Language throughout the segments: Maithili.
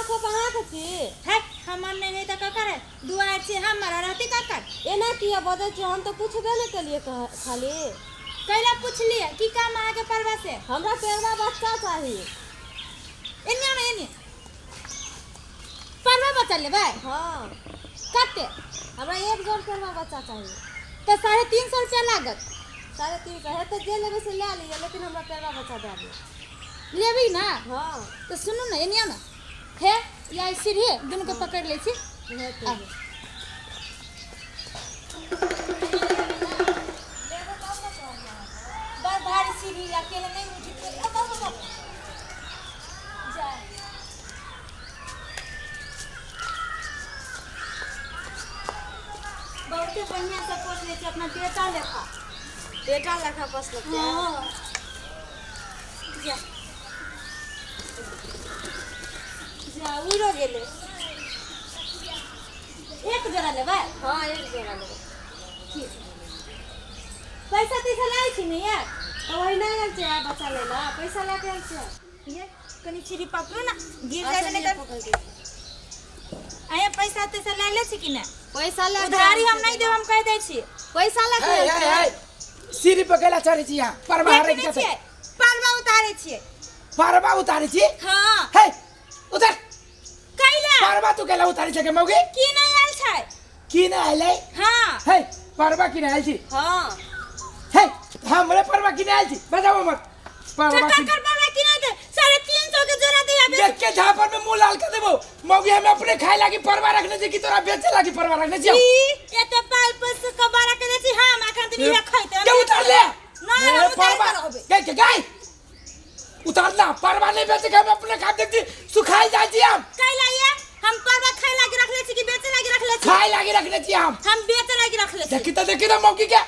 खोप अहाँके छी? है, हमर नहि है तऽ ककर है? दुआरि छै हमर आ रहतै ककर? एना किया बजै छियै? हम तऽ पुछबे नहि केलियै खाली। कैला पुछलियै? की काम अहाँके परबा से? हमरा पेरवा बच्चा चाही। एने आउ ने, एने। परबा बच्चा लेबै? हाँ। कते? हमरा एक जोड़ पेरवा बच्चा चाही। तऽ 350 रुपया लागत। 350 हेतै, जे लेबै से लए लिअ, लेकिन हमरा पेरवा बच्चा दए दिअ। लेबै ना? हाँ। तऽ सुनू ने, एने आउ ने। हे, या सीढ़ी दुनू के पकड़ि लै छी। हेतै। आउ। बड़ भारी सीढ़ी, अकेले नहि उठि। जा। बहुते बढ़िया से पोस लै छै अपना बेटा लेखा। बेटा लेखा पोसलकै? हाँ। जा जा, उड़ो गेलै। एक जोड़ा लेबै? हाँ, एक जोड़ा लेबै। ठीक। पैसा तैसा लाबै छी ने यार? तऽ वही नहि आयल छै आइ बच्चा लै लए, पैसा लए कऽ आयल छै। ये कनि सीढ़ी पकड़ू ना, गिर अच्छा, जाए। नहीं लिअ, तऽ पकड़ि दै छी। आया, पैसा तैसा लए ले छी कि नहि? पैसा लए कऽ उधारी आयल हम छै। नहि देब, हम कहि दै छी। पैसा लए कऽ हे आयल हे छै। हे, सीढ़ी पर कैला चढ़ै छी यहाँ? परवा देखै हरै नहि के छियै, परवा उतारै छियै। परवा उतारै छी? हाँ। हे, उतर। कैला? परवा तू कैला उतारै छै के मौगी? की नहि आयल छै? की नहि आयल? हाँ। हे, परवा की नहि आयल छी? हाँ। हे, हमरे परवा की नहि आयल छी? बजाओ मत। परवा चक्कर की कर, परवा की नहि दे, 350 के जोड़ा दे आबे। देख के झापर में मुंह लाल कर देबो मौगी। हमें अपने खाए लागी परवा रखने छी कि तोरा बेचे लागी परवा रखने छी? ई एते पाल पोस के बड़ा के दै छी हम, अखन तऽ इहे खैते। के उतार ले। नहि, हम हे, उतारि परवा के रहबै। गई के गई, उतार ना। परवा नहीं बेचे के, हम अपने खा देखती सुखाई जाय छी हम। कैला ये? हम परवा खाए लागी रखले छी कि बेचे लागी रखले छी? खाए लागी रखने छी हम। हम बेचे लागी रखले छी। देखी तो, देखी तो मौकी के।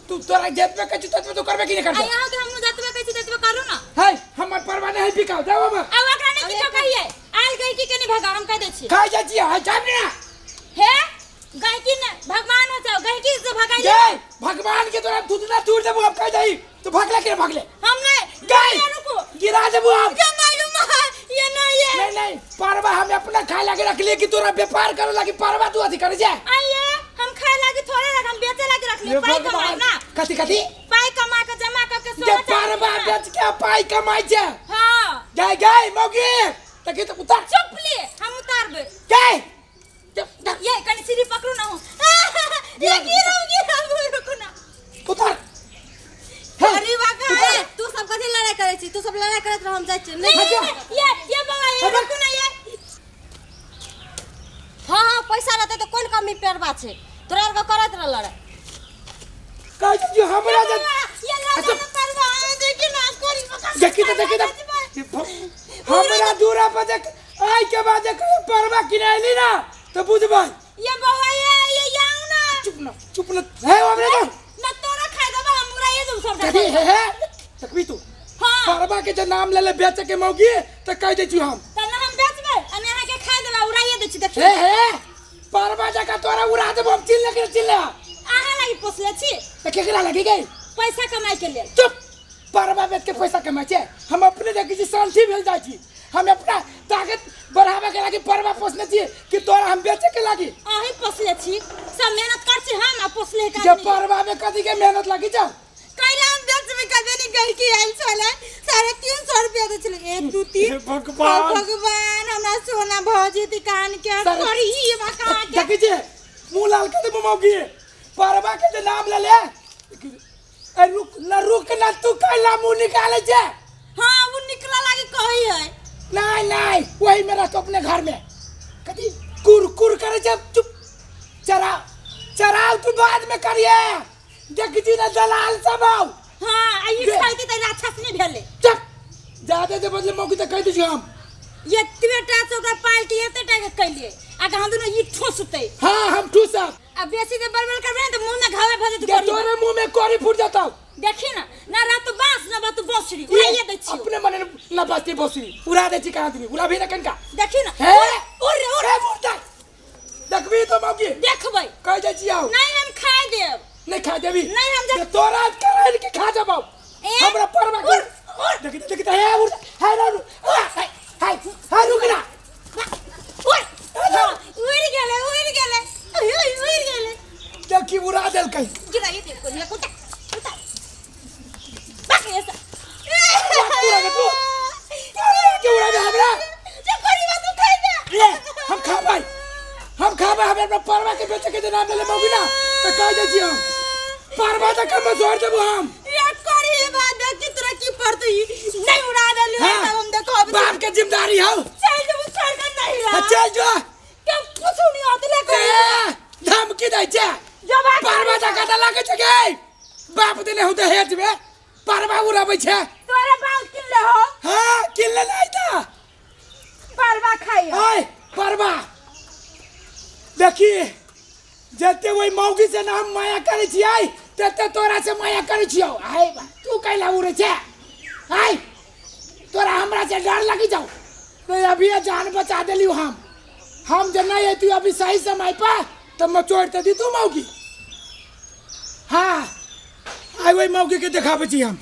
तू तोरा जेत में कहै छी ततबे तू करबे कि नहीं आ करबे? यहाँ के हम जतबे कहै छी ततबे करू ना। है, हमर परवा नहीं बिकाओ, जाओ हम। आ ओकरा नहि किछो कहियै, आयल गई की के नहीं भगा, हम कहि दै छी। खाई जाय छी, है जाब ना। हे, गहिकी ने भगवान हो जाओ, गहिकी से भगाई। जय भगवान के, तोरा दूध ना दूर देबो हम। कह जाई तू भागले के भागले। हम नहीं। गई। रुको। गिरा देबो हम। ये मालूम है ये नहीं ये। नहीं नहीं, परवा हम अपना खाए लागे रख लिए कि तोरा व्यापार करे लागी परवा तू अथी करे जा? आइए, हम खाए लागी थोड़े रख, हम बेचे लागी रख लिए, पाई कमाए ना। कथी कथी? पाई कमा के जमा करके जे सोना चांदी परवा लेना। बेच के पाई कमाई छे? हाँ। गई गई मौगी, तकी तो उतार। चुप ले, हम उतारबे। गई। ये कनी सीढ़ी पकड़ू ना हो, ये गिरो गिरो, रुको ना। उतार, हे, अरे बाबा। ए, तू सब कथी लड़ाई करै छी? तू सब लड़ाई करैत रह, हम जाइ छी। नहीं, नहि। नहीं, नहीं, ये बाबा, ये अबे। रुको ना ये। हाँ हाँ, पैसा रहतै तऽ कोन कमी पेरबा छै? तोरा आरके करैत रह लड़ाई। कहै छी जे हमरा जे बाबा, ये ला अच्छा। ना परवा, देखी ना कोरी पकड़। देखी तो, देखी तो, हमरा दूरा पर देख, आइ के बाद देख परवा किनाइली ना तो बुझबै। ये बाबा, ये याऊ ना। चुप ना, चुप ना। हे, हमरा दे। ना तोरा खाइ देबा, हम उड़ाइए देब सबटा। कथी? हे हे, देखबी तू। हाँ। परवा के जे नाम ले ले बेचे के मौगी त कह दै छी हम। त ना हम बेचबै, हम अहाँ के खाइ देबा, उड़ाइए दै छी, देखी। हे हे, परवा जका तोरा उड़ा देबो हम। चिल्ले के चिल्ले। अहाँ लागि पोसले छी। त केकरा लगी गई? पैसा कमाइ के लेल। चुप। परवा बेच के पैसा कमाइ छै? हम अपने देखै छी शांति भेल जाइ छी। हम अपना ताकत बढ़ावे के लागी परवा पोसने छी कि तोरा हम बेचे के लागी? अहीं पोसले छी, सब मेहनत कर छी हम आ पोसले का। जे परवा में कथी के मेहनत लागी जाओ? कैला हम बेचबे कबे नहीं। गई की आयल छलै, 350 रुपया दै छलै। एक दू तीन। हे भगवान। ओ भगवान, हमरा सोना भऽ जेतै कान के करी कहाँ के। देखै छी मुंह लाल कर देबो मौगी, परवा के जे नाम ले ले। ए रुक ना, रुक ना, तू कैला मुंह निकाले छे? हाँ, वो निकला लागी कही है। नहीं नहीं, वही में रख अपने घर में। कथी कुर कुर करे छे? चुप, चरा चराव तू बाद में करिए। देख छी ना दलाल सब आओ। हाँ, आ ई जे- खाइते त राक्षस नहीं भेलै। चुप, ज्यादा जे बदले मौकी त कह दै छी हम। एतबे टा से ओकरा पाल के एते टा के कैलिए आ हम दुनू ई ठोसतै। हाँ, हम ठूसब। आ बेसी जे बड़बड़ करबै ने त मुंह में घावे भऽ जेतै। जे करी। तोरे मुंह में कोरी फूट जाता। देखी ना, ना रात बांस ना बात बांसुरी उड़ाइए दै छियौ। अपने मने ना बस्ती बसुरी उड़ा दै छी। कहाँ दिन उड़ा भी ना कनका। देखी ना। हे। उड़ रे उड़। हे मुर्दा, देखबी तो मौकी। देखबै। कह जाइ छी आओ। नहीं, हम खाए देब। नहीं खा देबी? नहीं, हम जे तोरा करैल के खा जबौ। ए? हमरा परवा के उड़, उड़। देखी देखी हे उड़, हे रू, हे हे हे, रुक ना। देलकै। गिराइए दे कोनिया कुटा कुटा बाकी ऐसा। उड़ाबे तू, तू के उड़ाबे हमरा? जे करी बात तू खाइ दे। ले, हम खाबै, हम खाबै। हम अपना परवा के बेचे के जे नाम लेले मौगी ना तऽ कह दै छी, हम परवा तऽ कम जोड़ देबो हम। ये करी बात देख कि तोरा की पड़तै, नहीं उड़ा देलियो। हाँ। तब हम देखो। बाप के जिम्मेदारी हौ। चल जब छोड़ कर नहीं रहा। हाँ, चल जो। के कुछ नहीं होते ले करी। ए, धमकी दै छै। जब आ परवा तऽ कतऽ लागै छै गे? बाप देने हूँ दहेज में परवा उड़ाबै छै। तोरा बाप किन ले हो? हाँ, किन ले नहीं था। परवा खाई। ओए परवा, देखी, जते वही मौगी से ना हम माया करै छियै तते तोरा से माया करै छियौ। आय बा, तू कैला उड़ै छै? आय, तोरा हमरा से डर लगी जाऊ तो अभी ये जान बचा देलियो हम। हम जे नहीं अयती अभी सही समय पर तऽ मचोड़ तऽ दी तू मौगी। हाँ, आइ वही मौगी के देखाबै छी हम।